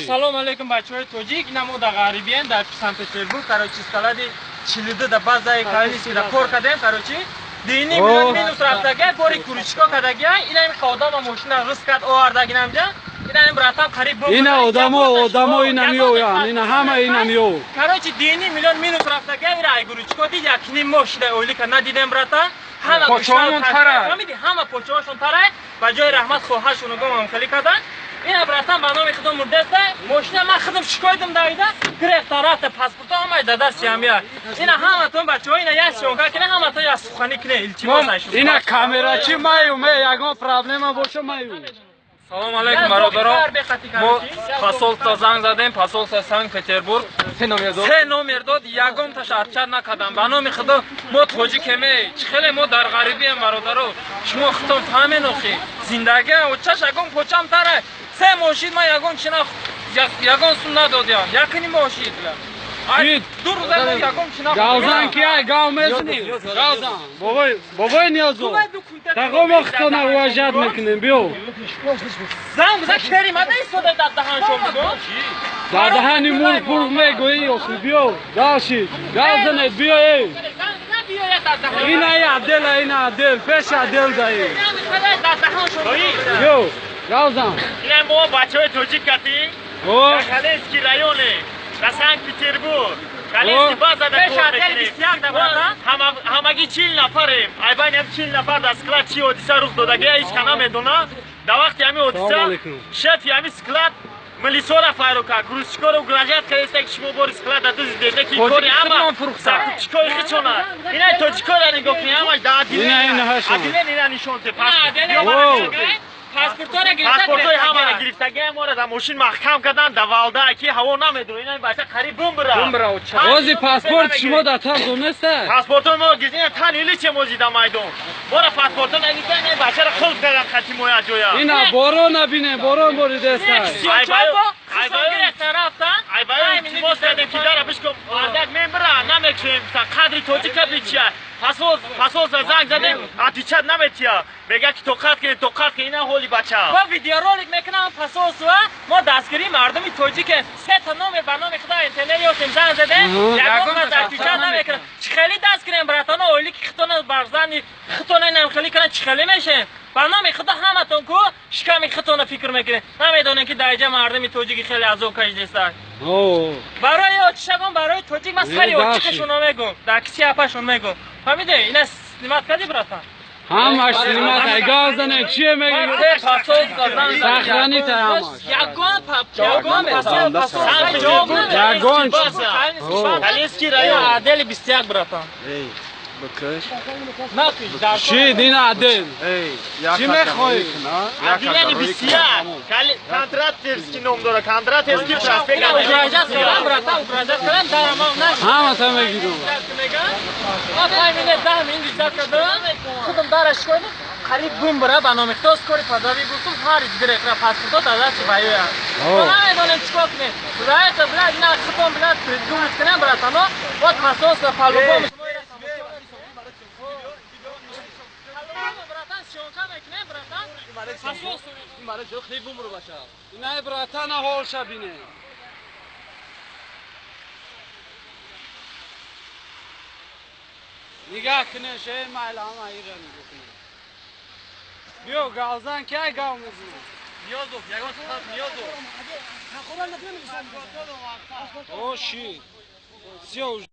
Салом алейкум бачаҳои тоҷик. Ина мо дар ғарибиен, дар Санкт-Петербург, короче, склади 42 да базаи Калининский да кор кардем, короче. Дини миллион минус рафтага, бори куручко кардага. Ина ин одама мошина риск кард овардагинамҷа. Ина ин братам қариб бомб. Ина одамо ина меоянд, ина ҳама ина мео. Короче, дини миллион минус рафтага, ира ай гуручко дид як ним моҳ шуда ойлика надидем брата. Ҳама почаҳомон тара. Ҳама почаҳошон тара. Ба ҷои раҳмат хоҳаршону гомам хеле карданд. Ина братан ба номи худо мурдаста, мошина ман худам шикоятам давида, гирифта рафта, паспорто ҳамаи дар дасти ҳамия. Ина ҳаматон бачаҳо, ина як съёмка кине, ҳаматон як суханӣ кине, илтимос айшу. Ина камерачи маю, ме ягон проблема боша маю. Салом алейкум бародарон. Мо посольство занг задем, посольство Санкт-Петербург. Се номер дод, ягонташ отчат накардам. Ба номи худо мо тоҷикеме, чӣ хеле мо дар ғарибием бародаро. Шумо худтон фаҳмен охи. Зиндагӣ очаш ягон почам тара. Се мошин ман ягон чина ягон сум надодям. Якни мошин. Ду рӯза мо ягон чина. Галзан ки ай гав мезанӣ? Галзан. Бобой, бобой Ниёзов. Таго мо худтона уважать мекунем, биё. Занг бизан кери мада истода дар даҳан шо мегӯ. Дар даҳани мурғ пурғ мегӯӣ охи, биё. Галши. Галзанед, биё эй. Ина адел, ина адел, пеш адел даи. Биё. Галзан. Ина мо бачаҳои тоҷик катӣ. Калининский районе, дар Санкт-Петербург. Калининский база дар кор мекунем. Ҳамагӣ 40 нафарем. Айбайни ҳам 40 нафар дар склад чӣ ҳодиса рух додагия ҳеҷ ка намедона. Дар вақти ҳамин ҳодиса шефи ҳамин склад милисора файро кард. Грузчикоро угрожать кардаста ки шумо бори склада дуздидед, ки кори ҳама закупчикои хичона. Ина тоҷикоро нигоҳ кунед, ҳамаш дар отделение ина нишон те. Паспортҳои ҳамаро гирифтагиам, моро дар мошин маҳкам карданд, дар валда ки ҳаво намедонад. Ина бача қариб бумбира. Ози паспорт шумо дар тан неста? Паспортҳои мо гирифтем, тан иличе мози дар майдон. Моро паспортҳо нагирифтан, ин бачаро қулф кардан хати моя ҷоя. Ина борон набинем, борон боридаста. Айбаё илтимос кардем ки дара бишком, мардак мембира, намекушем, қадри тоҷика бичия. Посольство занг задем, отвечать наметия. Мега ки тоқат кунед, тоқат кунед, ина ҳоли бача. Ва видеоролик мекунам посольство, мо дастгирии мардуми тоҷике. Се та номер ба номи худо интернет ёфтем, занг задем, ягон кас отвечать намекунад. Чӣ хеле даст кунем, братано, ойлики хитона барзани, хитона инам хеле кунад, чӣ хеле мешем? Ба номи худо ҳаматон ку шиками хитона фикр мекунед. Намедонем ки дар инҷа мардуми тоҷики хеле азоб кашидастанд. Барои очишагон, барои тоҷик ман сари очикашонро мегӯм, дар киси апашон мегӯм. Фаҳмиде? Ина снимат кардӣ, братан? Ҳамаш снимат ай галзане, чие мегӯӣ? Сохранить ҳамаш. Ягон ягон ҷавоб Ягон. Калининский район. Отдели 21, братан. Чӣ дина адел? Чӣ мехоҳӣ? Отделение 21. Кондратьевский ном дора, Кондратьевский проспект. Угрожать кардам, братан, угрожать кардам, дарамам нашд. Ҳамата мегирам. Ман 5 минут, 10 минут ждать кардам. Худам дара шикоидам. Қариб бумбира ба номи худо скори падави гуфтум, ҳар директора паспорто дар дасти баёя. Мо намедонем чӣ кор кунем. Раиса, блядь, на худам, блядь, придумать кунем, братано. Вот посольство по-любому. Инай братана ҳолша бине. Нигоҳ кунед, шеи майла ҳама ира нигоҳ кунед. Биё галзан ки ай гав мезанад. Ниёзов, ягон сухан Ниёзов. О, ши. Всё уже.